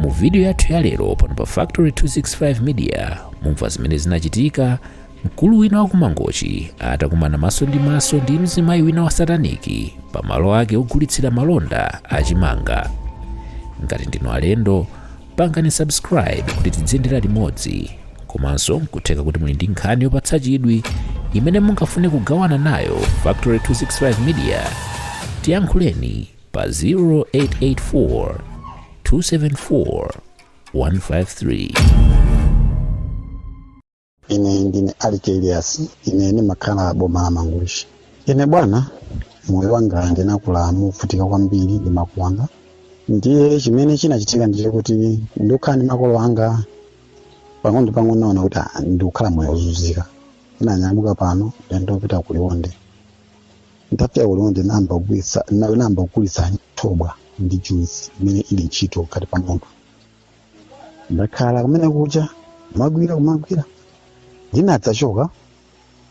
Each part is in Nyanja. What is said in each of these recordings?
Mu video yathu ya lero pano pa Factory 265 Media, mumva zimene zinachitika mkulu wina wa kuMangochi atakumana maso ndi maso ndi mzimayi wina wa sataniki pa malo ake ogulitsira malonda achimanga. Ngati ndinu alendo, pangani subscribe kuti tidziyendera limodzi. Komanso nkutheka kuti muli ndi nkhani yopatsa chidwi imene mungafune kugawana nayo Factory 265 Media, tiyankhuleni pa 0884 274 153. Ine ndine Alike Elias. Ine ndimakhala boma la Mangochi. Ine bwana, moyo wanga ndinakula movutika kwambiri ndi makolo anga. Ndiye chimene chinachitika ndiye kuti ndikukhala ndi makolo anga, pang'ono ndi pang'ono naona kuti ndikukhala moyo wozunzika. Ndinanyamuka pano ndopita ku Liwonde. Nditafika ku Liwonde, nayamba kugulitsa thobwa ndi juice imene ili ntchito kati pa munthu. Ndakhala kumene kuja kumagwira kumagwira. Ndinadzachoka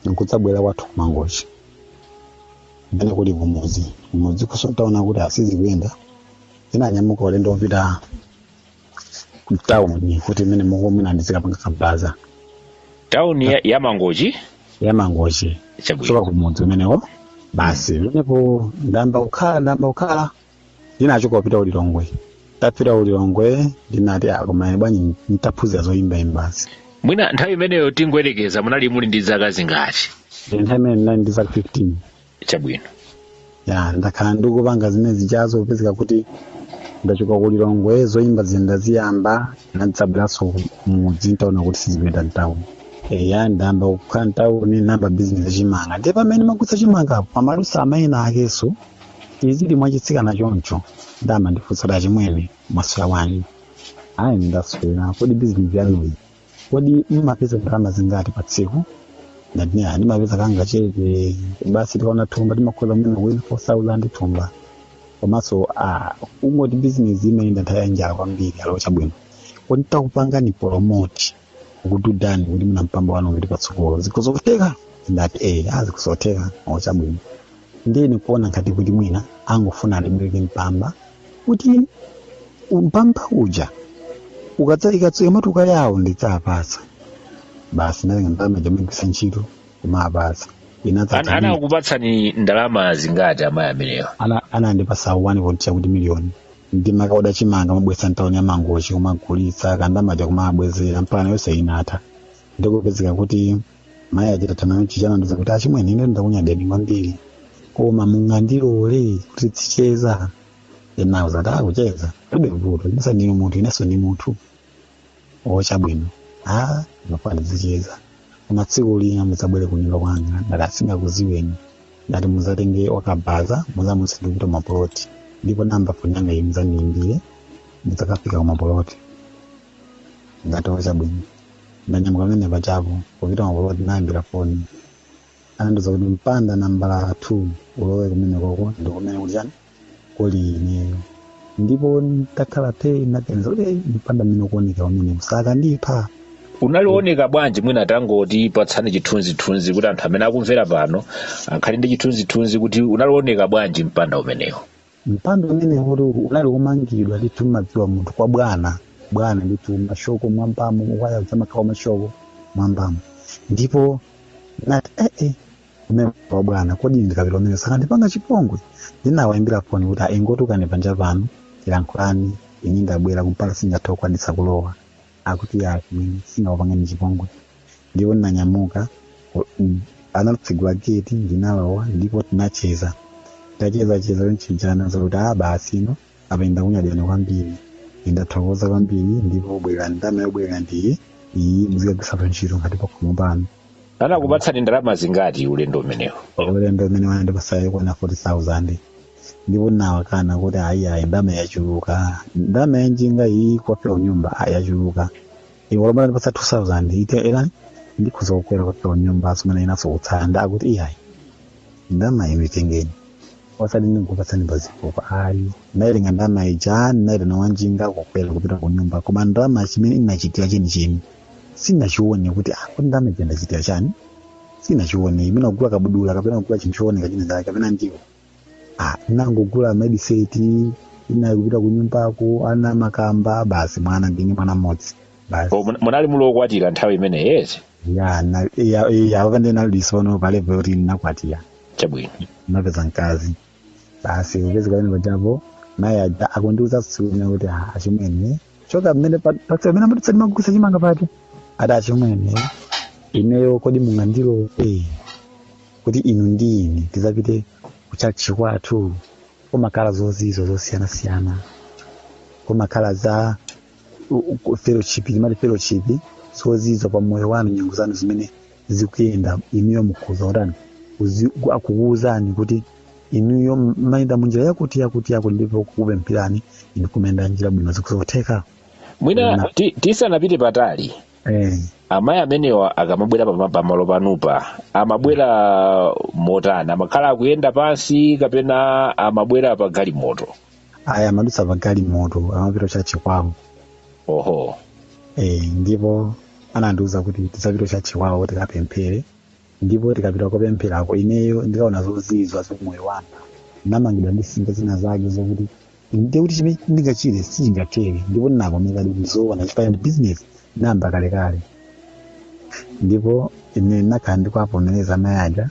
nkudzabwera kwathu kuMangochi kumene kuli kumuzi. Kumuzi kuso ntaona kuti asizikuyenda. Ndinanyamuka ulendo wopita kutawuni kuti imene mukumwina ndizikapanga kabaza. Tawuni ya Mangochi? Ya Mangochi. Kuchoka kumudzi umenewo basi, pamenepo ndayamba kukhala. Ndinachoka kupita uLilongwe. Ndapita uLilongwe, ndinati, "Ah, koma bwanji ntaphunzira zoyimbayimbazi?" Mwina nthawi imeneyo, tingoyerekeza, munali muli ndi zaka zingati? Nthawi imene ndinali ndi zaka 15. Chabwino. Ya, ndakhala ndikupanga zimene zichazo, kupezeka kuti ndachoka ku Lilongwe, zoyimba zindaziyamba. Nadzabweranso kumudzi, ntaona kuti sizikuyenda mtawuni. Eya, ndayamba kukhala mtawuni, namba bizinesi yachimanga. Ndiye pamene magulitsa chimangapo, pamalusa amayina akenso tizili mwachitsikana choncho, ndamandifunsa kuti, "Achimwene, mwaswera bwanji?" "Ayi, ndaswera." "Kodi bizinesi yanuyi, kodi mumapeza ndalama zingati pa tsiku?" Ndati, "Ah, ndimapeza kanga chepe basi. Tikaona thumba timakhoza kumene kuwina 4000 thumba. Komanso ungoti bizinesi imayenda nthawi ya njala kwambiri." "Alo, chabwino. Kodi takupangani promote kukududani kuti muna mpamba wanu upite patsogolo, zikuzotheka?" Ndati, "Eh, zikuzotheka." "O, chabwino." Ndiye nikuona ngati kuti mwina angofuna andibwereke mpamba, kuti mpamba uja ukadzayika matuka yawo ndidzapatsa. Basi, ndatenga ndalama jamagwisa ntchito kumapatsa. Anakupatsani ndalama zingati amayi ameneyo? Anandipasa 1 point chakuti miliyoni. Ndimakauda chimanga, mabwetsa mtawuni ya Mangochi kumagulitsa, kandamaja kumabwezera mpaka yonse inatha. Ndikupezeka kuti mayi achita nayo chichanandiza kuti, "Achimwene, ine ndakunyadeni kwambiri, koma mungandilole kuti ticheza?" Enawo zati, "Akucheza palibe vuto, inenso ndinu munthu, inenso ndi munthu." "Ochabwino, mafana tizicheza, koma tsiku lina mudzabwere kunyumba kwanga." Ndati, "Asingakuziweni." Ndati, "Muzatenge wakabaza, muzamutse ndikupita mapoloti, ndipo namba foni yanga iyi, muzandiyimbire mudzakafika kumapoloti." Ngati, "Ochabwino." Ndanyamuka pamene pachapo kupita mapoloti, nayimbira foni, anandiuza kuti mpanda nambala 2 ulowe kumene koko ndi kumene kuti chani kuli ineyo. Ndipo ndakhala phe, ndaganiza kuti, "Eh, mpanda mmene ukuoneka pamene sakandipha." Unalioneka bwanji? Mwina tangoti patsani chithunzithunzi kuti anthu amene akumvera pano akhale ndi chithunzithunzi kuti unalioneka bwanji mpanda umenewo. Mpanda umene kuti unali womangidwa ndithu, mmadziwa munthu kwa bwana bwana ndithu, mashoko mwambamo, waya zamakhala mashoko mwambamo. Ndipo nati, "Eh, umene wa bwana, kodi ndikapita umene sakandipanga chipongwe?" Ndinawayimbira foni kuti, "Ingotukani panja pano, tilankhulani, ine ndabwera kumpanda, singathe kukwanitsa kulowa." Akuti, "Ya chimwene, singakupangani chipongwe." Ndipo ndinanyamuka, anatsegula geti, ndinalowa ndipo tinacheza. Tacheza cheza chonchijana zakuti, "Ah, basi, ino apa ndakunyadirani kwambiri, ndathokoza kwambiri, ndipo bwerera, ndalama yobwerera ndiye iyi, muzikagwiritsa ntchito ngati pakhomo pano." Anakupatsani ndalama zingati ulendo umenewo? Ulendo umene wanandipasa kwana 40,000. Ndipo nawakana kuti, "Ayi, ayi, ndalama yachuluka, ndalama yanjinga iyi kuwafika kunyumba yachuluka. Iwo lomwe ndipasa 2000 ite era ndikhoza kukwera kufika kunyumba simene inaso kutsala." Ndakuti, "Iyayi, ndalama inu itengeni, osati ndikupatsani pazifukwa, ayi." Ndayilenga ndalama ija, ndinayitana wanjinga kukwera kupita kunyumba, koma ndalama chimene inachitira chenicheni sinachione kuti, ah, kuti ndalama ija ndachitira chani, sinachione. Imene kugula kabudula kapena kugula chinthu chooneka china chake kapena ndiwo, nangogula maybe seti Ina kupita ku nyumbako ana makamba basi, mwana ndine mwana mmodzi basi. Oh, munali mulokwatira nthawi imeneyi eti? Ya, ya, apa ndinalisono pa level yoti ndinakwatira. Chabwino. Napeza mkazi basi. Kupezeka pamene pajapo mayi aja akundiuza tsiku lina kuti, "Ah, achimwene, choka mmene pamene amadutsa ndimagulitsa chimanga pati." Ati, "Achimwene, ineyo kodi mungandilole kuti inu ndi ine tizapite kuchachi kwathu? Kumakhala zozizo zosiyanasiyana, kumakhala za fellowship, timati fellowship, zozizo pa moyo wanu, nyengo zanu zimene zikuyenda, inuyo mukhuza utani akukuwuzani kuti inuyo mayenda munjira yakuti yakuti yakuti, ndipo kukupempherani inu kumenda njira bwino, zikuzotheka." Mwina tisanapite patali, amayi amenewa akamabwera pamalo panupa amabwera motani? Amakhala akuyenda pansi kapena amabwera pa galimoto? Aya, amadutsa pa galimoto, amapita chachi kwawo. Ndipo anandiuza kuti tizapita chachi kwawo tikapemphere, ndipo tikapita kupempherako ineyo ndikaona zozizwa za moyo wanga, ndinamangidwa ndi nsinga zina zake zokuti ndiye kuti chimene ndingachite sichingatere. Ndipo ndinavomera kuti ndizoona, chifukwa ndi business ndinayamba kalekale. Ndipo ine ndinakhala ndikuwavomereza amayi aja.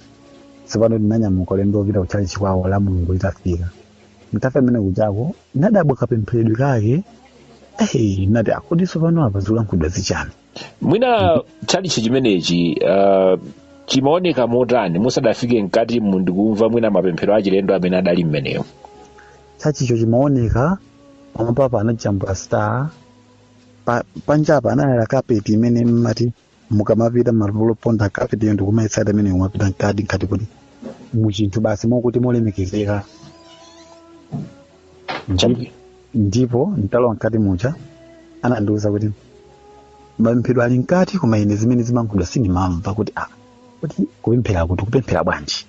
Tsopano ndinanyamuka ulendo wopita kutchalichi kwawo la Mulungu litafika. Ntafika mmene kuchako ndinadabwa kapempheredwe kake. Ndinati, "Akodi tsopano apa zikulankhulidwa zichani?" Mwina tchalichi chimenechi chimaoneka motani musadafike mkati ndikumva mwina mapemphero achilendo amene adali mmeneyo? Tchalichicho chimaoneka pamapapa anajambula star panjapa, anayala kapeti imene mmati mukamapita maloponda kapeti iyo ndikumayitsata imene mumapita mkati mkati kuti muchinthu basi mokuti molemekezeka. Ndipo ntalowa mkati muja anandiuza kuti mapemphero ali mkati, koma ine zimene zimankhulidwa sindimamva kuti kuti kupemphera kuti kupemphera bwanji.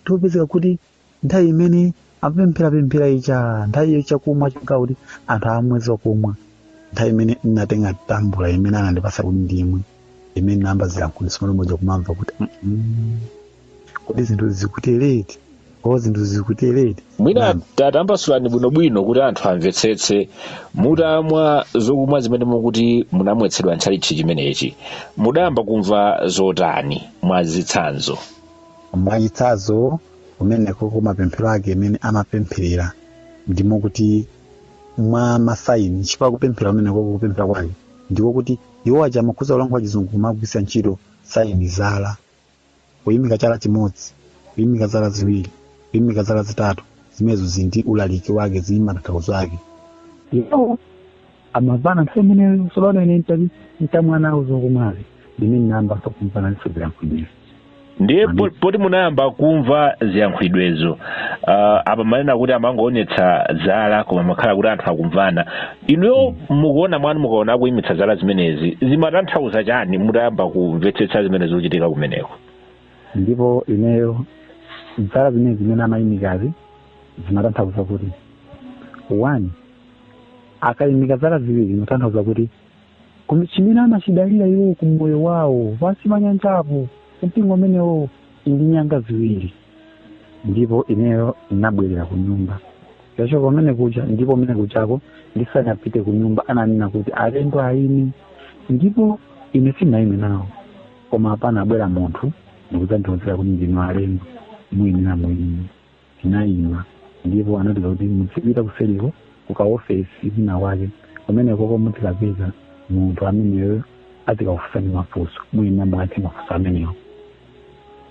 Ndikupezeka kuti nthawi imene amapempherapemphera icha, nthawi iyo chakumwa chonga kuti anthu amwe zokumwa, nthawi imene ndinatenga tambula imene anandipasa kuti ndimwe, imene namba zilankhulitso moja kumamva kuti kodi zinthu zikutereti o zinthu zikutereti. Mwina tatambasulani bwinobwino kuti anthu amvetsetse. Mutamwa zokumwa zimene mukuti munamwetsedwa ntchalichi chimenechi, mudayamba kumva zotani mwazitsanzo? Mwachitsanzo, kumeneko kumapemphero ake imene amapempherera ndimo kuti mwa masaini, chifukwa kupemphera kumeneko kupemphera kwake ndiko kuti iwo aja amakhuza kulankhula Chizungu kumagwiritsa ntchito saini, zala, kuyimika chala chimodzi, kuyimika zala ziwiri, kuyimika zala zitatu, zimenezo zili ndi ulaliki wake, zili matanthauzo ake. Iwo amavana nthawi imeneyo. Tsopano ine ntamwa nawo zokumwazi, ndimene nayamba kumvana ndisozilankhulidwezo. Ndiye poti munayamba kumva ziyankhulidwezo, apa manena kuti amangoonetsa zala koma makhala kuti anthu akumvana, inuyo mukuona mwanu mukaona akuyimitsa zala zimenezi zimatanthauza chani mutayamba kumvetsetsa zimene zikuchitika kumeneko? Ndipo ineyo zala zimene zimene amayimikazi zimatanthauza kuti, one, akayimika zala ziwiri zimatanthauza kuti chimene amachidalira iwo kumoyo wawo pansi pa nyanjapo kumpingo umenewo ndi nyanga ziwiri. Ndipo ineyo ndinabwerera ku nyumba yacho pamene kuja, ndipo umene kuchako ndisanapite ku nyumba ananena kuti alendo aime, ndipo ine sindinayime nawo, koma apana abwera munthu ndikudzandiwuzira kuti ndinu alendo, muyenera muime. Tinayima, ndipo anatiuza kuti muzipita kuseriko kuka ofesi kwina kwake, kumenekoko muzikapeza munthu ameneyo azikakufunsani mafunso, muyenera muyankhe mafunso amenewo.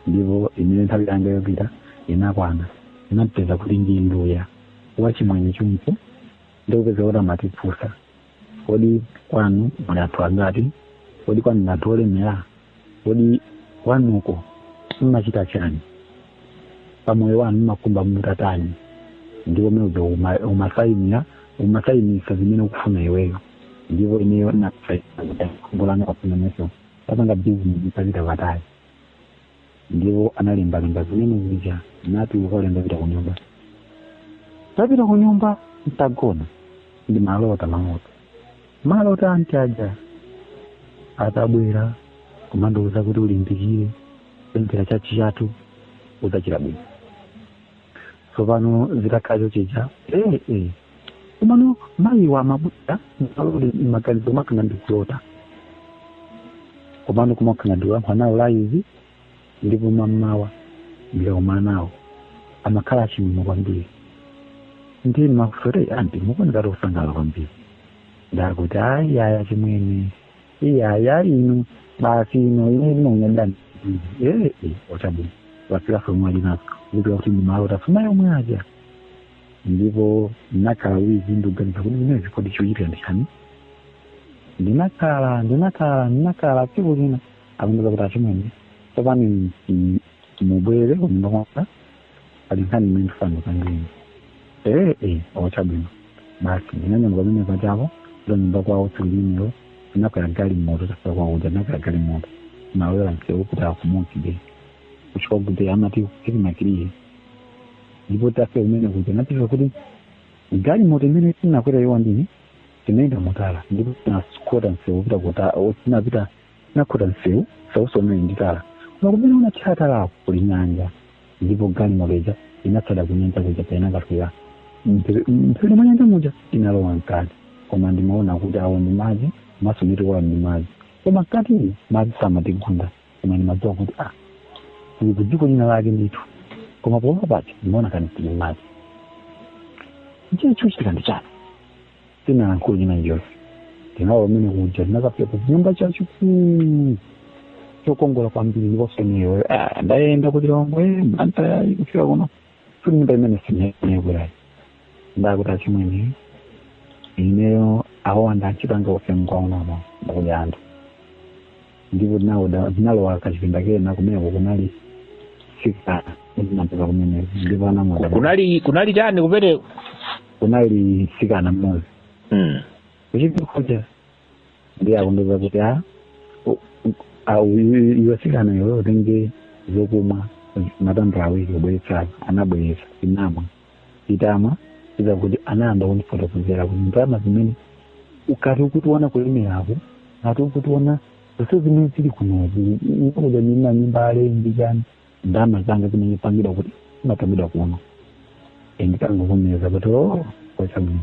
Ndipo ine nthawi yanga yopita inakwana, inapeza kuti ndi nduya wachimwenye choncho, ndikupeza kuti amatifunsa, "Kodi kwanu muli anthu angati? Kodi kwanu ndi anthu olemera? Kodi kwanuko mmachita chani? Pamoyo wanu mmakumba mutatani?" Ndipo umene uja umasayinira, umasayinisa zimene ukufuna iweyo. Ndipo ineyo nakhumbo langa pafuna neso tapanga bizinesi isapita patali. Ndipo analembalemba zimene zija, natuluka ulendo pita ku nyumba. Tapita ku nyumba, ntagona ndimalota maloto, malota anti aja atabwera kumandiuza kuti ulimbikire pemphera chachi chathu udzachita bwino. Tsopano zitakhala chochija. Komano mayiwa amabwera maganizo makanga ndikulota, komano kumakanga ndikulankhula nawo live. Ndipo mammawa ndikakumana nawo amakhala achimwemwe kwambiri. Ndi makusore anti mukuonekati kusangalala kwambiri. Ndakuti ayi aya chimwene, iyaya inu basi ino ine ndinonyadani. Ee, ochabwino, wafika omwe ali nazo kukuti kuti ndimalota fumayi omwe aja. Ndipo ndinakhala wiki ndikuganiza kuti zimene zikodi chikuchitika ndi chani. Ndinakhala, ndinakhala, ndinakhala. Tsiku lina akundiza kuti, "Achimwene, tsopano mubwere kunyumba kwanga, pali nkhani imene ndifuna kupangeni." Ee, ochabwino, basi ndinanyamuka pamene pachapo kuta nyumba kwawo. Tsiku limenelo ndinakwera galimoto. Tafika kwawo kuja ndinakwera galimoto, malowera msewu kupita ku Monkey Bay, kusvika kuti amati kirimakiriye. Ndipo tafika kumene kuja napita kuti galimoto imene tinakwera iwo ndini tinaenda mutala, ndipo tinakhota msewu kupita kuta, tinapita tinakhota msewu sauso umene nditala, koma kumene unathira talako kuli nyanja. Ndipo galimoto ija inatsata kunyanja kuja, painakafika mphepete mwa nyanja muja inalowa mkati. Koma ndimaona kuti awo ndi madzi, maso nditikola ndi madzi, koma mkati madzi samatigunda. Koma ndimadziwa kuti ah, tili ku dziko lina lake ndithu, koma polowa paja ndimaona kani tili madzi. Nchiye chochitika ndi chani? Sinalankhula china chilichonse. Ndinalowa umene kuja, ndinakafika ku nyumba chachikulu chokongola kwambiri. Ndiponso ineyo ndayenda kuti Lilongwe, Blantyre, kufika kuno suli nyumba imene sinekwerayi. Ndakuti, "Achimwene, ineyo awo andantchitanga ufemu kwaonamo ndakudya anthu." Ndipo ndinalowa kachipinda kena, kumeneko kunali sikana ndinapeza kumeneko, ndipo anamuza. Kunali chani kumeneko? Kunali sikana mmodzi kuchipinda kuja. Ndiye akundiza kuti, a iwe sikana iwe, utenge zokumwa matambula 2 ubweretsa. Anabweretsa, tinamwa. Titamwa iza kuti anayamba kundifotokozera kuti ndalama zimene ukati ukutiona kulemerako, ngati ukutiona zonse zimene zili kunozi, kuja nina nyumba alembi chani, ndalama zanga zimene pangidwa kuti zimapangidwa kuno. Nditangovomeza kuti o kochabwino,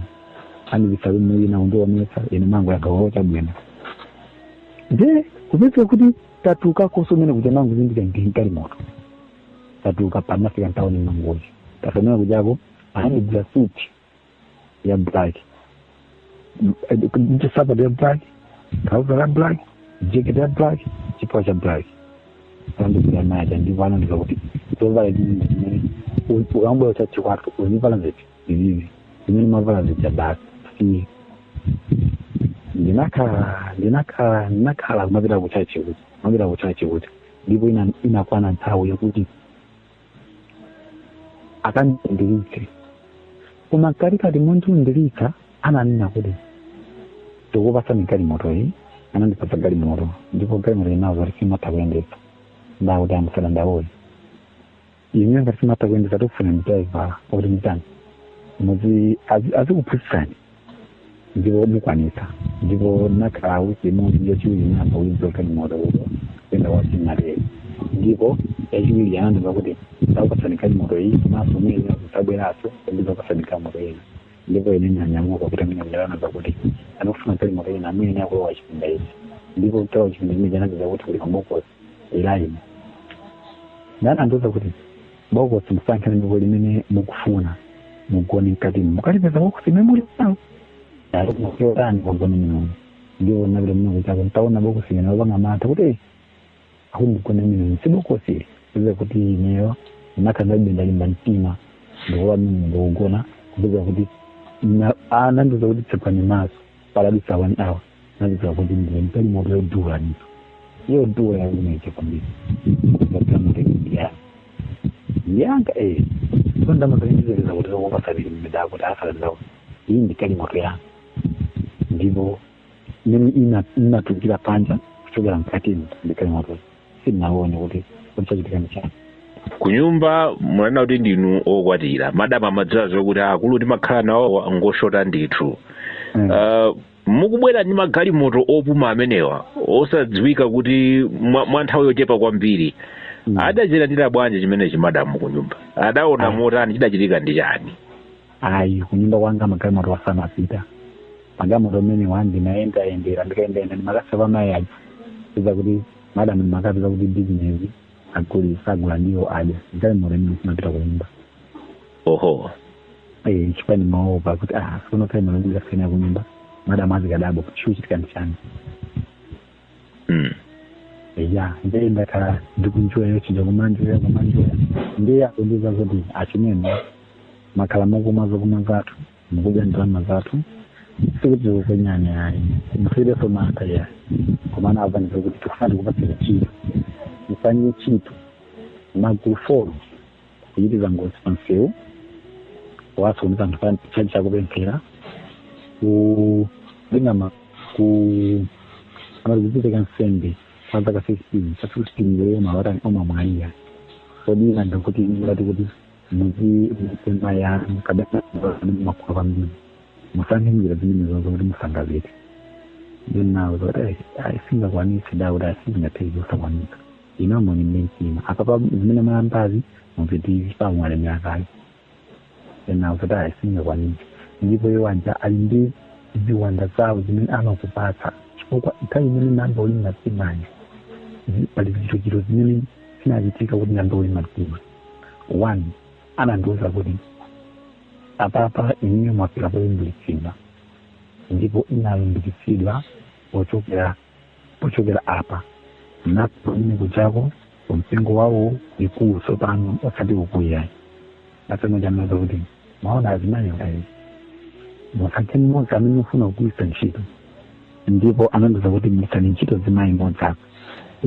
andibisa mwina undionetsa ine mangu yagawa chabwino. Nde kupezeka kuti tatukakonso umene kuja, mangu zindika ndingalimoto, tatuka panafika ntawuni Mangochi. Tafamena kujako anandigula suti ya black, nchisapato ya black, trouser ya black, jacket ya black, chipewa cha black anandigula naja. Ndipo anandiza kuti zovala zimene zimene ukambwera chachi kwathu uzivala ziti izizi zimene mavala zija basi si. Ndinakhala, ndinakhala, ndinakhala kumapita kuchachi kuti, kumapita kuchachi kuti. Ndipo inakwana nthawi yakuti akandindiritse, koma mkatikati mondindiritsa ananena kuti, "Ndikupasani galimoto iyi." Anandipatsa galimoto, ndipo galimoto inazo kuti simatha kuyendetsa. Ndakuti, "Amusadandaule, ine ngati simatha kuyendetsa tikufuna driver kuti nditani muzi azikuphunzitsani ndipo mukwanitsa." Ndipo nakhala wiki imodzi, yachiwiri nayamba kuyidziwa galimoto kuti kuyenda kwa simatere. Ndipo yachiwiri anandiza kuti, "Ndakupatsani galimoto iyi, komanso mwina kutabweranso ndizakupasani galimoto ina." Ndipo ine nanyamuka kuti amene kujalanaza kuti anofuna galimoto ina, amene akulowa chipinda ichi. Ndipo kulowa chipinda chimene anapeza kuti kuli mabokosi elaini, ndanandiuza kuti, "Bokosi musankhe ndipo limene mukufuna, mugone mkatimo, mukalipeza bokosi limene muli nalo yotani kugone minono." Ndipo napita mene kuchako, ntaona bokosi limene lopanga mantha kuti akundigone minono si bokosi ili. Kupeza kuti ineyo nakhala ndalimba mtima ndikuwa mene ndikugona, kupeza kuti anandiuza kuti, "Tsegwani maso." Paladisa 1 hour nandiuza kuti ndine galimoto yodula ndito yodula yakumeche kwambiri. Galimoto ndiyanga ndiyanga eh. So ndamazanjizeza kuti zokupasabiri mmedakuti asalandawo iyi ndi galimoto yanga. Ndipo imene inatukira panja kuchokera mkatimo ndi galimoto, sindinaone kuti chachitika ndi chani. Kunyumba munanena kuti ndinu okwatira, madamu amadziwa zokuti akulu timakhala nawo ngoshota ndithu? Mukubwera ndi magalimoto opuma amenewa osadziwika kuti mwa nthawi yochepa kwambiri, adachilandira bwanji chimenechi madamu kunyumba? Adaona motani? Chidachitika ndi chani? Ayi, kunyumba kwanga magalimoto wasamapita. Magalimoto amene ndinayendayendera, ndikayendayenda ndimakasa pamayi aja, peza kuti madam ndimakapeza kuti bizinesi agulisa, agula ndiwo, adya. Galimoto imene simapita kunyumba. Oho. Eh, chifukwa ndimaopa kuti sikuno galimoto ndikafena kunyumba, madam azikadabwa kuti chikuchitika ndi chani. Ya, ndiye ndakhala ndikunjoya chija, kumanjoya, kumanjoya. Ndiye akundiza kuti achimene makhala mukumwa zokumwa zathu, mukudya ndalama zathu, sikuti zikukwenyani ayi, musireso mantha ya. Komana avanise kuti tikufuna tikupatsire ntchito, mufanyire ntchito magulu 4 kuchitiza ngozi pansewu, wasokoneza anthu pa chaji chakupemphera, kulinga ku amati kuzipereka nsembe kwa zaka 16 cha 16 leyo mawatani omamwalira. Kodi nanga kuti ngati kuti muzi mupema yanu kabena makula kwambiri, musankhe njira zimene zozo kuti musangazite. Ndinawo kuti ayi, singakwanise da, kuti asingatheki kusakwanisa ino muli mtima apapa zimene mwayambazi mupitirize pamwalemera kale. Ndinawo kuti ayi, singakwanise. Ndipo iwo aja ali ndi ziwanda zawo zimene amakupatsa, chifukwa nthawi imene namba uli mtimani pali zichitochito zimene zinachitika kuti namba uli mtima. One, anandiuza kuti apapa iniyo mwafika polimbikitsidwa, ndipo inalimbikitsidwa pochokera apa napo ine kuchako kumpingo wawo ikulu tsopano, osati ukuyayi. Atseno chamaza kuti maona azimayi ayi, musankhe mmodzi amene mufuna kugwiritsa ntchito. Ndipo anandiuza kuti mugwiritsani ntchito zimayi mmodzi apa,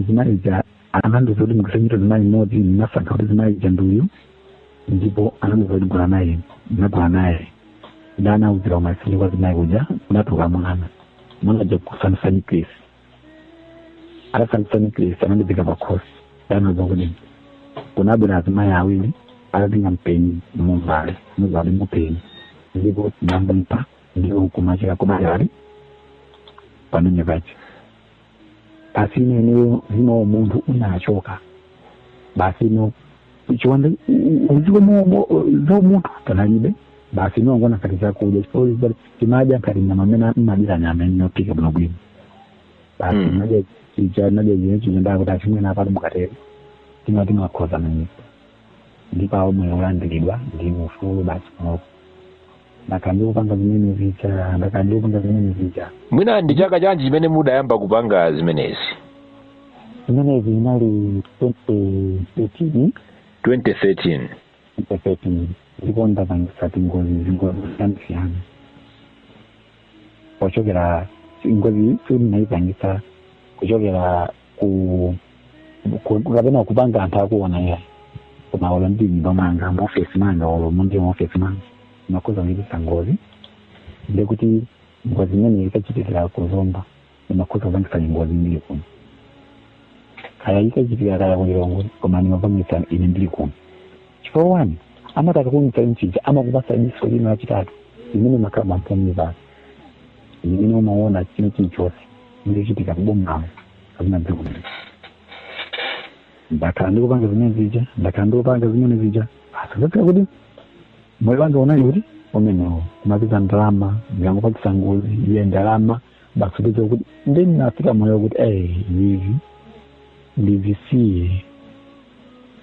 zimayi ja. Anandiuza kuti mugwiritse ntchito zimayi mmodzi, ndinasankha kuti zimayi ja nduyu. Ndipo anandiuza kuti gula naye, ndinagula naye. Ndanauzira umasili kwa zimayi kuja, kunatuka mwana. Mwana ja kusandisa necklace, atasandisa necklace anandipika pakhosi. Ndanaza kuti kunabwera azimayi awiri atatenga mpeni mumbale muzali mupeni, ndipo tinamupha, ndipo kumachika kumayali pamene paja. Basi ineneyo zimo munthu unachoka basi, no chiwanda uziko za munthu panalibe. Basi nongona ngati chakudya, chifukwa timadya ngati nyama amene mmadira nyama imene yophika bwinobwino basi. Nadya chija, nadya chine chija, ndakuti achimwene apatu mukatero timakhoza nanyisa, ndipo awo moyo ulandiridwa ndi ufulu basi. Kunoko ndakhala ndikupanga zimene zija, ndakhala ndikupanga zimene zija. Mwina ndi chaka chanji chimene mudayamba kupanga zimenezi? Zimenezi inali 2013. 2013. 2013, ndipo ndapangisa tingozi, zingozi zosiyanasiyana pochokera ngozi sikuti ndinayipangisa kuchokera ku kapena kupanga anthu akuona iyayi, koma olo ndi nyumba mwanga, muofesi mwanga, olo mundi muofesi mwanga ndimakhoza kuchitisa ngozi. Ndekuti ngozi imene ikachitikira kuzomba, ndimakhoza kupangisa ngozi ndili kuno, kaya ikachitikira kaya kulilongwe, koma ndimapangisa ine ndili kuno. Chifukwa one, amati akakumitsa mchija, amakupasa diso lino lachitatu limene makhala pamphumi pake, limene umaona chino chilichonse chikuchitika kubomamo kapena dziko lino. Ndakhala ndikupanga zimene zija, ndakhala ndikupanga zimene zija basi kufika kuti moyo wanga unali kuti umenewo kumapeza ndalama, ndikangopangisa ngozi iye ndalama basi. Kupeza kuti ndinafika moyo kuti izi ndizisiye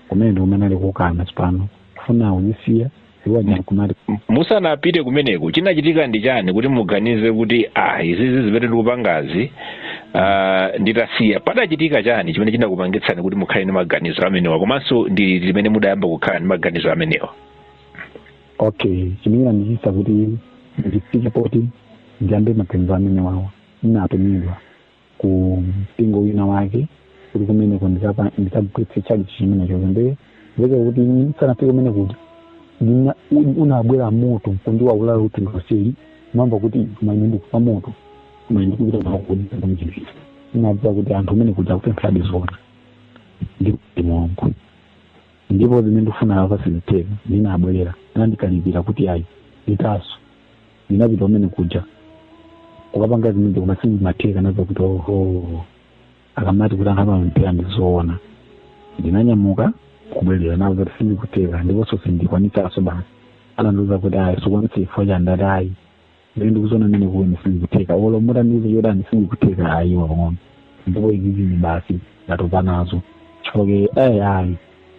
kumene ndikumene ali kukana tsopano kufuna kuzisiya iwaja nkumati. Musanapite kumeneko, chinachitika ndi chani kuti muganize kuti izizi zimene ndikupangazi nditasiya? Padachitika chani chimene chinakupangitsani kuti mukhale ndi maganizo amenewa, komanso ndi limene mudayamba kukhala ndi maganizo amenewa? Okay, chimene chinandichititsa kuti ndifike poti ndiyambe maganizo amenewawa, ndinatumidwa ku mpingo wina wake kuti kumeneko ndikagwetse chalichi chimenecho. Ndiye ndeke kuti ndisanafike kumene kuti unabwera moto kundiwaulala kuti ndoseli mamva kuti koma ine ndikufa moto, koma ine ndikupita kumakuti chinthu ichi. Ndinadziwa kuti anthu umene kuja kupempherabe zoona ndi Mulungu, ndipo zimene ndikufuna apa sizitheka. Ndinabwerera, anandikalipira kuti ayi, nditaso ndinapita kumene kuja kukapanga zimene, koma sizimatheka. Naza kuti oho, akamati kuti anthu amapemphera ndizoona. Ndinanyamuka kubwerera nawo kuti sindikutheka ndiponso sindikwanitsanso basi. Anandiuza kuti ayi, sukwanitsa chifukwa cha ndati ayi, ndili ndikuziona mmene kuweni sizikutheka, olo mutandiuza chotani sizikutheka, ayiwa pang'ono. Ndipo izizi basi ndatopa nazo chifukwa ayi,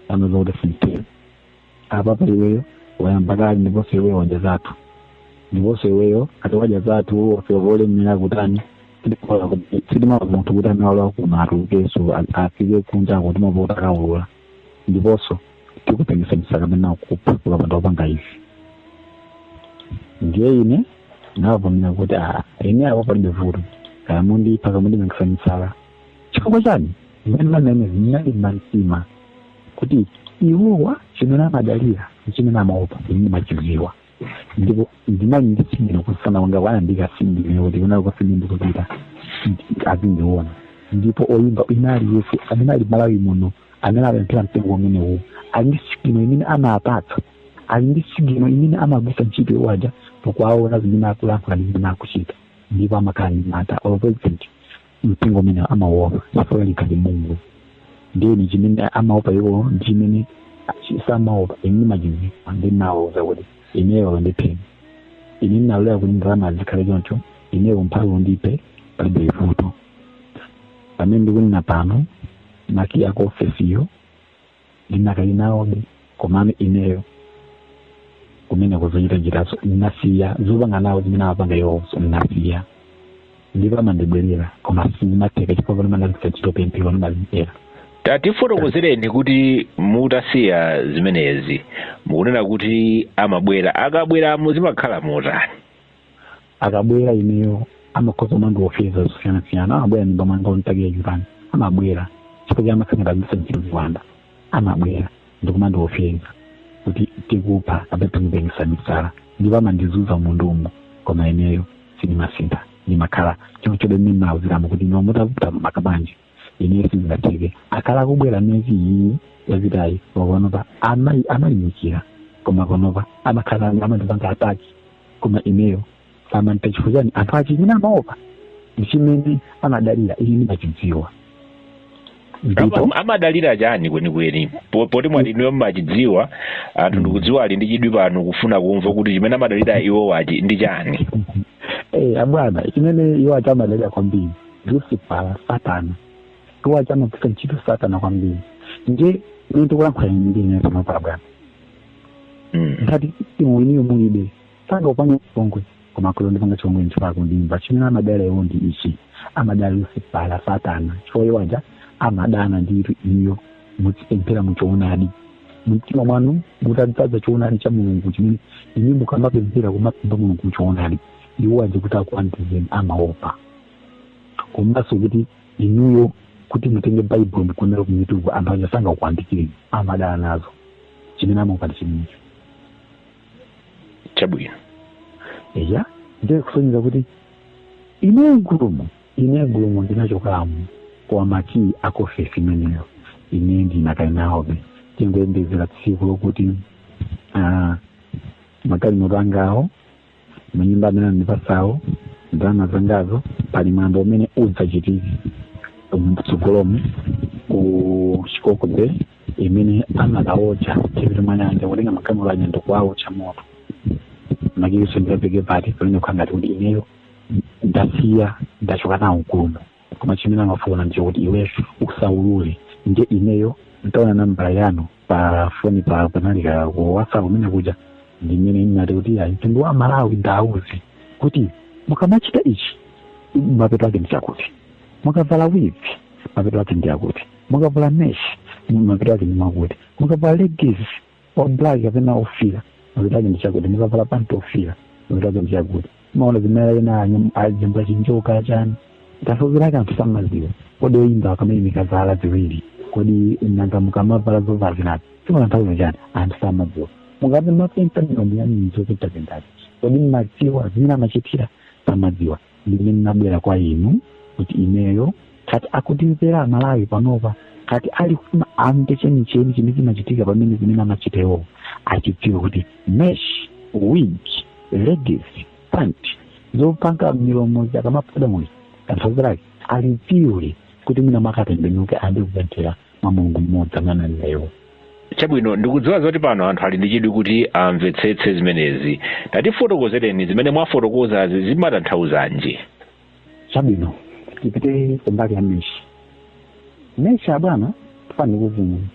andiuza kuti sizikutheka apa pa iweyo wayamba kale, ndiponso iweyo wadya zathu, ndiponso iweyo ati wadya zathu wafika polemera kutani. Sitimawa munthu kuti amene kuno atulukenso afike kunjako, timapota akawulula, ndiponso tikupengesa misaka amene akupha ukapanda kupanga izi. Ndiye ine ndinavomera kuti a ine apo palibe vuto, kaya mundipha kamundipengesa misala. Chifukwa chani? Zimene manene zinalimba mtima kuti iwowa chimene amadalira, chimene amaopa, ine ndimachidziwa, ndipo ndinali ndi signal kusana kwanga kwanandika signal kuti kunali kwasini ndikupita azindiona. Ndipo oyimba ina aliyense amene ali Malawi muno amene apemphera mtengo umenewu ali ndi signal imene amapatsa, ali ndi signal imene amagwisa ntchito iwaja pokuwaona zimene akulankhula ndi zimene akuchita, ndipo amakhala ndi mantha. Olo president mtengo umene amaopa chifukwa likhali Mungu. Ndiye chimene amaopa iwo ndi chimene samaopa ine ndimachidziwa. Ndinawuza kuti ineyo ndipheni, ine ndinalolera kuti ndalama zikhale choncho, ineyo mphamvu ndiphe, palibe vuto. Pamene ndikunena pano, makiyi ako ofesiyo ndinakali nawobe, komano ineyo kumene kuzochita chitazo ndinasiya, zopanga nawo zimene amapanga iwonso ndinasiya, ndipo amandibwerera koma sindimatheka chifukwa pano mandagwisa ntchito pemphero, ndimapemphera. Tatifotokozereni kuti mutasiya zimenezi, mukunena kuti amabwera, akabweramo zimakhala motani? Akabwera ineyo amakhoza kumandiofeza zosiyanasiyana. Amabwera nyumba mwanga ontakiya chipani, amabwera chifukwa cha amakhala agwisa ntchito ziwanda, amabwera ndikumandiofeza kuti tikupha kapena tikupengesa misala, ndipo amandizunza mundumu, koma ineyo sindimasintha, ndimakhala chonchobe mmene ndinawuziramo kuti ino mutavuta makabanja ineyo sizingatheke. Akhala akubwera miyezi iyi yapitayi, koma panopa amayimikira, koma panopa amakhala amandipanga attack, koma ineyo samandita. Chifukwa chani? Anthu achi chimene amaopa ndi chimene amadalira ine ndimachidziwa, ndipo Amadalira chani kwenikweni? Poti mwati inuyo mmachidziwa, anthu ndikudziwa ali ndi chidwi pano kufuna kumva kuti chimene amadalira iwo wachi ndi chani. Eh, abwana, chimene iwo achi amadalira kwambiri, Lucifer, Satana. Iwo achi amagwisa ntchito Satana kwambiri. Ndiye ine ndikulankhula ine ndi ine panopa, bwana, ngati iwo iniyo mulibe sanga upanga chipongwe, koma akuti ndipanga chipongwe nchifukwa akundimva. Chimene amadalira iwo ndi ichi: amadalira Lucifer, Satana, chifukwa iwo aja amadana nditu iyo muzipemphera muchoonadi, mumtima mwanu mutadzaza choonadi cha Mulungu, chimene inu mukamapemphera kumapempha Mulungu muchoonadi, iwo aja kuti akuandizeni amaopa. Komanso kuti inuyo kuti mutenge Baibulo mukunena ku YouTube, anthu aja sangakuandikireni, amadana nazo. Chimene amaopa ndi chimenecho. Chabwino. Eya, ndiye kusonyeza kuti ine gulumo, ine gulumo ndinachokamo, koma makiyi akofesi imeneyo ine ndinakali nawobe. Tingoyembezera tsiku lokuti magalimoto angawo, manyumba amene anandipasawo, ndalama zangazo, pali mwambo umene udzachitike mtsogolomu ku Chikoko Bay imene amakaotcha chipito mwanyanja, kutenga magalimoto aja ndikuwaotcha moto, makiyiso ndikapeke pati pamene kukhala ngati kuti ineyo ndasiya, ndachoka nawo mkulumo. Koma chimene amafuna ndicho kuti iwe usaulule. Ndiye ineyo ntaona nambala yanu pa foni pa panalika ku WhatsApp umene kuja, ndimene ndinati kuti ayi, mtundu wa Malawi ndauze kuti mukamachita ichi mapeto ake ndi chakuti, mukavala weave mapeto ake ndi akuti, mukavala mesh mapeto ake ndi makuti, mukavala leggings wa black kapena ofira mapeto ake ndi chakuti, mukavala panti ofira mapeto ake ndi chakuti. Maona zimene ena ajambula chinjoka chani, tanthauzo lake anthu samaziwa. Kodi oyimba akamayimika zala ziwiri, kodi nanga mukamavala zovala zinazi simatanthauza chani? Anthu samadziwa. Mukati mapenta milomo yanu zopentapentazi, kodi mmadziwa zimene amachitira? Samadziwa. Ndimene nabwera kwa inu kuti ineyo kati akutimvera Amalawi panopa, kati ali kufuna amve chenicheni chimene chimachitika pamene zimene amachita iwowo, achidziwe kuti mesh, wig, leggings, pant, zopanga milomo zakamapoda muli tanthauzo lake alidziwe, kuti mwina mwakatembenuke ambe kupemphera mwa Mulungu mmodzi amene anali iwo. Chabwino, ndikudziwa zoti pano anthu ali ndi chidwi kuti amvetsetse zimenezi. Tatifotokozereni zimene mwafotokozazi zimatanthauzanji? Chabwino, tipite kumbali ya meshi. Meshi abwana, tifani kuzini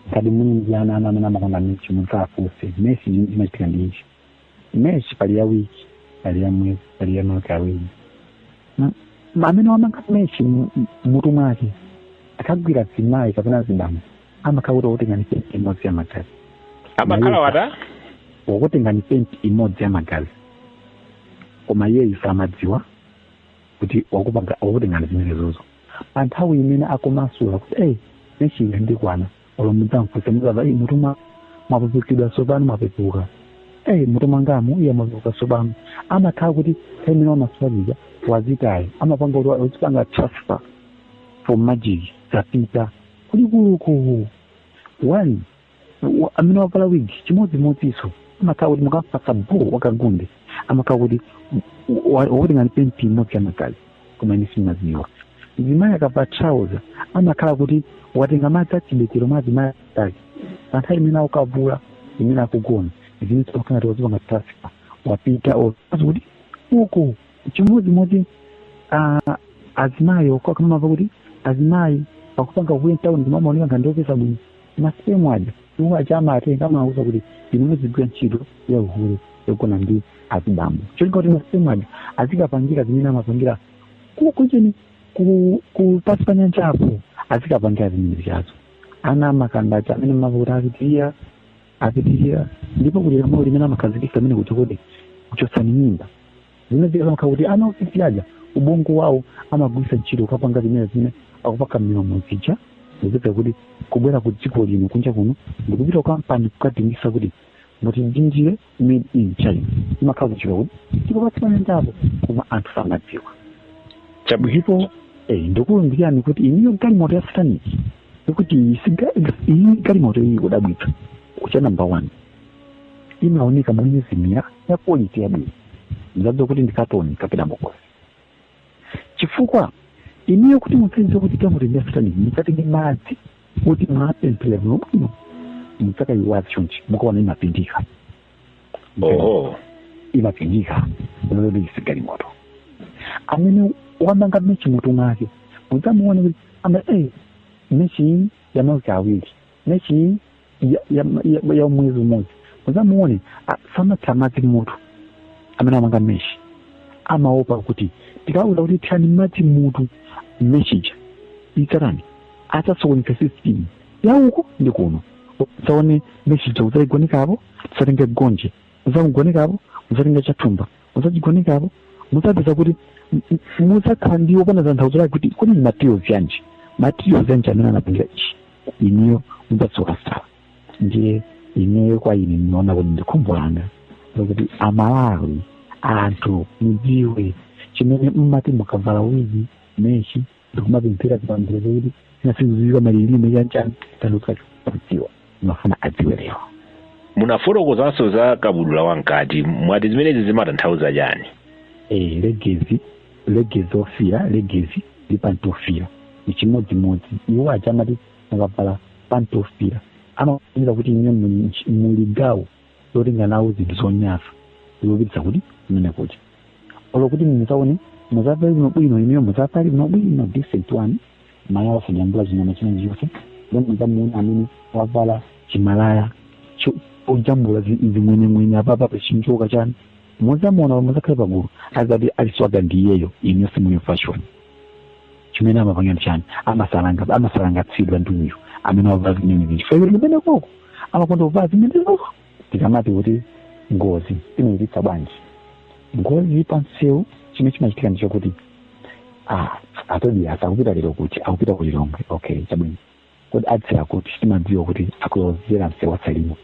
ngati muli ndi ana amene amakonda meshi, mudzafunse meshi imachitika ndi ichi. Meshi pali ya wiki, pali ya mwezi, pali ya mawiki 2. Amene wamanga meshi mutu mwake akagwira zimayi kapena zibambo, amakhala kuti wakutenga ni penti imodzi ya magazi. Amakhala wata Wakutenga ni penti imodzi ya magazi, koma iyeyu samadziwa kuti wakutengani zimenezozo. Pa nthawi imene akumasula kuti eyi, meshi iyi ndikwana, olo mudzamfunse, mudzamva, "Eyi, mutu mwapepukidwa tsopano, mwapepuka. Eyi, mutu mwangamu iye mwapepuka tsopano." Amakhala kuti nthawi imene wamasula zija wazitayi, amapanga kuti wazipanga transfer for magic, zapita kulikuluku. One amene wavala wig chimodzimodzinso, amakhala kuti mukampasa bo wakagunde, amakhala kuti wakutenga penti imodzi ya magazi, koma ine simadziwa. Mzimayi akavala trouser, amakhala kuti watenga madzi achibekero mwa azimayi ake. Pa nthawi imene akukavula, imene akugona, zimene amakhala kuti wazipanga transfer, wapita kuti uko. Chimodzimodzi azimayi okamamva kuti azimayi akupanga kuye mtawuni, kumaoneka ngati ndiopeza bwino, ma sperm aja iwo aja amatenga, amawuza kuti inu muzigwira ntchito ya uhule yogona ndi azibambo, cholinga kuti ma sperm aja azikapangira zimene amapangira kucheni ku pasi pa nyanjapo, azikapangira zimene zichazo. Ana amakandacha amene mava kuti apitirira apitirira, ndipo kuti lamulo limene amakhazikitsa amene kuti kuchotsani mimba zimene zikamakhala kuti ana opitirira aja ubongo wawo amagwiritsa ntchito kukapanga zimene zimene akupaka milomo zija, ndikupeza kuti kubwera ku dziko lino kunja kuno ndikupita ku kampani kukadingisa kuti mutidindire made in China, imakhala kuchika kuti ndipo pasi pa nyanjapo, koma anthu samadziwa. Chabwino. Ndipo ndikulumbirani kuti iniyo galimoto ya satanic, ikuti iyi galimoto iyi kudabwitsa kucha number 1 imaoneka monyezimira ya quality yabwino, ndidzadziwa kuti ndi katoni kapena bokosi, chifukwa iniyo kuti mupeze kuti galimoto ndi ya satanic, mudzatenge madzi kuti mwapemphera bwinobwino, mudzakayiwazi chonchi, mukaona imapindika. Oho. Imapindika, kuti si galimoto. Amene wamanga meshi mutu mwake, mudzamuone kuti ama meshi iyi ya mawiki 2, meshi iyi ya mwezi umodzi, mudzamuone samatha madzi mutu. Amene amanga meshi amaopa kuti tikauza kuti thirani madzi mutu, meshija idzatani? Adzasokoneza system yauko ndi kuno. Udzaone meshija udzayigonekapo, tisatenge gonje, udzamugonekapo, udzatenga chathumba, udzachigonekapo, mudzapeza kuti mudzakhala ndi opanda tanthauzo lake kuti kodi ndi materials yanji, materials yanji amene anapangira ichi. Iniyo mudzatsoka sala. Ndiye ineyo kwa ine ndinaona kuti ndikhumbo langa lokuti Amalawi, anthu mudziwe chimene mmati mukavala wigi, meshi, ndikumapemphera zipemphero zokuti sinasizizika malilime chanchani, tanthauzo kudziwa mafuna adziwe lero. Munafotokozanso za kabudula wamkati, mwati zimenezi zimatanthauza chani? Legezi, legezi ofira, legezi ndi panti ofira ni chimodzimodzi. Iwo aja amati mukavala panti ofira, amaonera kuti ine muli gawo lotenga nawo zinthu zonyasa zopititsa kuti kumene kuja, olo kuti muzaone muzavale bwinobwino, ineyo muzavale bwinobwino decent one, malaya osajambula chinyama china chilichonse, then muzamuona amene wavala chimalaya ojambula zimwenemwene apapa pachinjoka chani, muzamuona muzakhale pagulu azati aliswaga ndi iyeyo, ineyo simuli fashion. Chimene amapanga ndi chani? Amasalangatsidwa ndi uyu amene wavala zimene chifukwa kumene koko amakonda kuvala zimenezo. Tikamati kuti ngozi imayipitsa bwanji ngozi pa msewu, chimene chimachitika ndi chokuti atodi asakupita lero kuti akupita ku Lilongwe, okay, chabwino, kodi adzera kuti? Timadziwa kuti akulozera msewu wa Salima,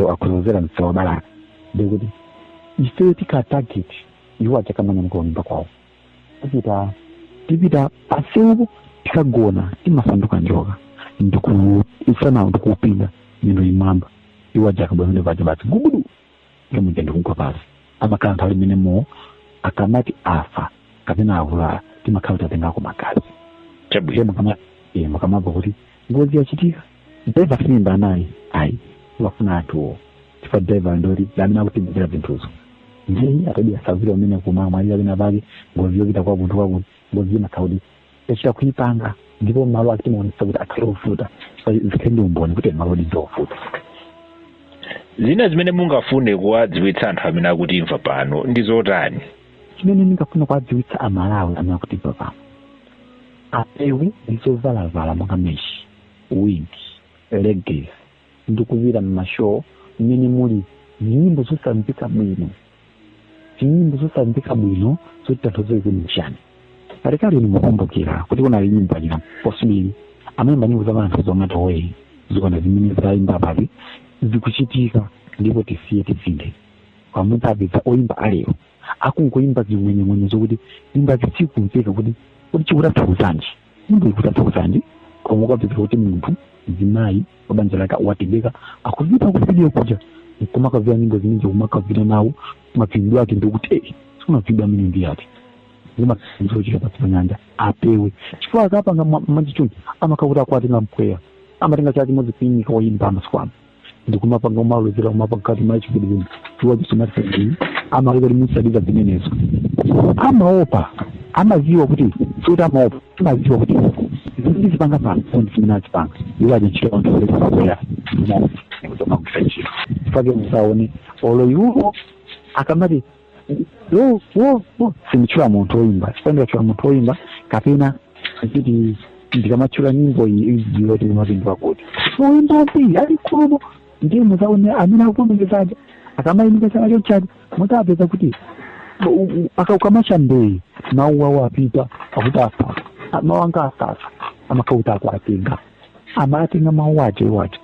akulozera msewu wa Balaka, ndikuti ifeyo tika target iwo achakamanya kunyumba kwawo, tipita pasewupo, tikagona timasanduka njoka ndikusana ndikupinda miyendo imwamba, iwo aja akabwera pamene paja basi gugudu ngemuja ndikugwa pasi. Amakhala nthawi imene mo akamati afa kapena avulala, timakhala tatengako magazi. Chabwino. Ndiye mukamamva kuti ngozi yachitika, Driver silimba naye ayi, wafuna anthuwo chifukwa driver ndoti amene akutigwira zinthuzo. Ndiye atadi asavire umene kumamwalira pena pake, ngozi yopita kwa munthu kwakuti ngozi imakhala kuti yachita kuipanga, ndipo malo ake timaonesa kuti akhale ovuta, zikhale ndi umboni kuti malo ndi ovuta. Zina zimene mungafune kuwadziwitsa anthu amene akutimva pano ndi zotani? Chimene ndingafuna kuwadziwitsa Amalawi amene akutimva pano, apewe ndi zovalavala monga mesh, wig, leggings, ndi kupita mmashow mmene muli nyimbo zosamveka bwino, zinyimbo zosamveka bwino zoti tanthauzo kuti chani. Kalekale inu mukumbukira kuti kunali nyimbo achina Posibili amayimba nyimbo za anthu zomatowe zikona zimene zayimba papi zikuchitika, ndipo tisiye tisinthe. Kwamutapeza oyimba alero akungoyimba zimwenyemwenye zokuti nyimba zisikumveka kuti chikutanthauzaji, nyimbo ikutanthauzanji, koma ukapeza kuti munthu mzimayi wa banja lake watengeka akupita ku video kuja kumakavira nyimbo zimene kumakavira nawo mapindu ake, ndikuti sikumapindu amene ndi ati zimazochita pansi pa nyanja. Apewe, chifukwa akapanga machichunji amakakuti akwatenga mpweya, amatenga chala chimodzi kuyinyika oyimba amasiku ano ndikumapanga umalozera umapanga kati machipidizini chiwa chisomatisa amakuti musadiza zimenezo. Amaopa, amaziwa kuti sikuti amaopa, amaziwa kuti zimene zipanga pano ndi zimene azipanga iwo aja ntchito anthu akwera ndikutomagwisa ntchito. Chifukwa musaone olo iwo akamati wo wo wo, sinditchula munthu woyimba, chifukwa ndikatchula munthu woyimba kapena kuti ndikamatchula nyimbo iyi idziwa kuti kumapindula kuti woyimba ambiri ali khulupo, ndiye muzaone amene akuvomerezaja akamayimika chala chochaja, mutapeza kuti ukamacha mbeyi mawu awo apita akuti asasa, mawu anga asasa, amakauti akuatenga, amatenga mawu aja iwo aja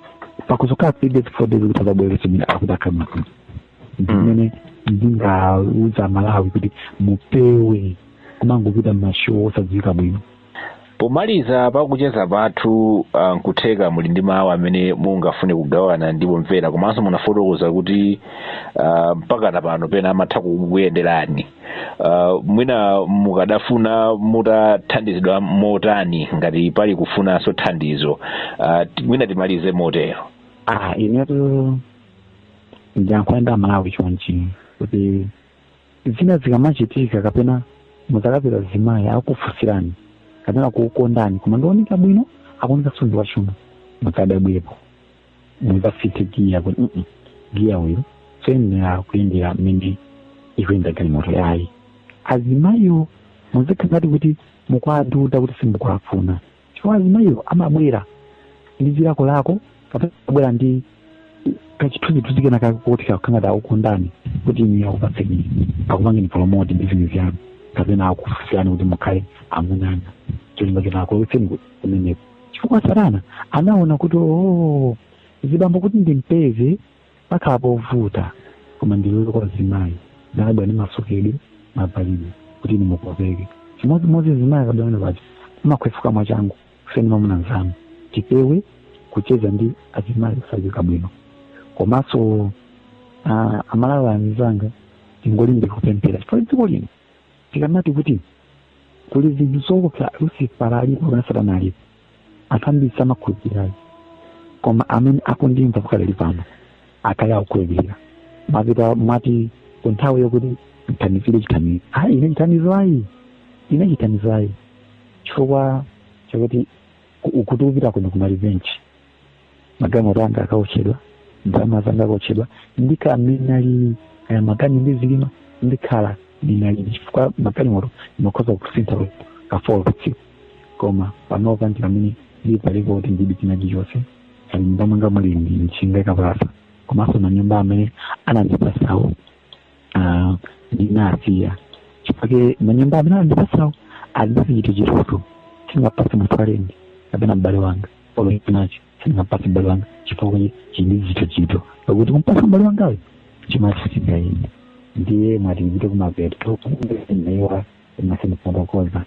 pakuzokhala 3 days, 4 days kuti azabwerese mene akuti akhamati. Zimene ndingauza Malawi kuti mupewe kumangopita mmashow osadziwika bwino. Pomaliza pakucheza pathu, nkutheka muli ndi mawu amene mungafune kugawana ndi pomvera, komanso munafotokoza kuti mpaka pano pena amatha kukuyenderani. Mwina mukadafuna mutathandizidwa motani ngati pali kufunanso thandizo? Mwina timalize motero. Inetu ndiyankhula ndi Amalawi chonchi kuti zina zikamachitika kapena muzakapeza zimayi akufunsirani kapena kukukondani koma ndioneka bwino, akuoneka sunzi wachuma, musadabwepo, muzafite giya kuti giya uyu soyenera kuyendera mmene ikuyenda galimoto yayi. Azimayiwo muzikhala ngati kuti mukwaduta kuti simukuwafuna, chifukwa azimayiwo amabwera ndi zilakolako kapena abwera ndi kachithunzithunzi kena kake kuti kakangati akukondani kuti inu akupatseni, akupangeni promote business yanu kapena akufunsirani kuti mukhale amunanga, cholinga chona akulowetseni kumeneko, chifukwa Satana anaona kuti oh, zibambo kuti ndimpeze pakhala povuta, koma ndilole kwa zimayi nalabwa ndi masokedwe mavalidwe kuti inu mukopeke. Chimodzimodzi zimayi akabwera pamene paja amakhwefuka mwachangu kusiyana mamuna nzanu. Tipewe kucheza ndi azimayi osadziwika bwino. Komanso Amalawi anzanga, tingolimbika kupemphera, chifukwa dziko lino tikamati kuti kuli zinthu zoopsa, Lucifer alipo kapena Satana alipo, anthu ambiri samakhulupirirayi, koma amene akundimva pakadali pano akhale akukhulupirira. Mwapita mwati ku nthawi yokuti mthandizire chithandizo, ayi, ine chithandizo ayi, ine chithandizo ayi, chifukwa chakuti kuti upita kuno kumalivenchi, magalimoto anga akaotchedwa, ndalama zanga akaotchedwa, ndikhala ndinali kaya maganyu ndi zilima, ndikhala ndinali, chifukwa magalimoto ndimakhoza kusintha ka 4 patsiku, koma panopa ndi pamene ndili palipo kuti ndilibe china chilichonse. Ali nyumba mwanga muli ndi mchinga ikapalasa, komanso manyumba amene anandipasawo ndinasiya, chifukwa manyumba amene anandipasawo ali ndi chitutu, sindingapase munthu alendi kapena m'bale wanga olo chinachi, sindingapase m'bale wanga chifukwa chili chito pakuti kumpasa m'bale wangayo chimachi singayende. Ndiye mwati ndipite kumapeto naiwa imasindifotokoza,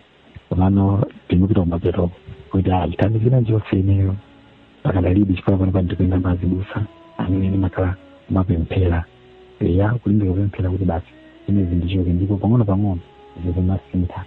komano ndimupita kumapeto kuti chithandizo chonse ineyo pakadalibe, chifukwa pano pandikuyenda mazibusa amene ndimakhala kumapemphera ya kulimbika kupemphera kuti basi ine zindichoke, ndipo pang'ono pang'ono zikumasintha.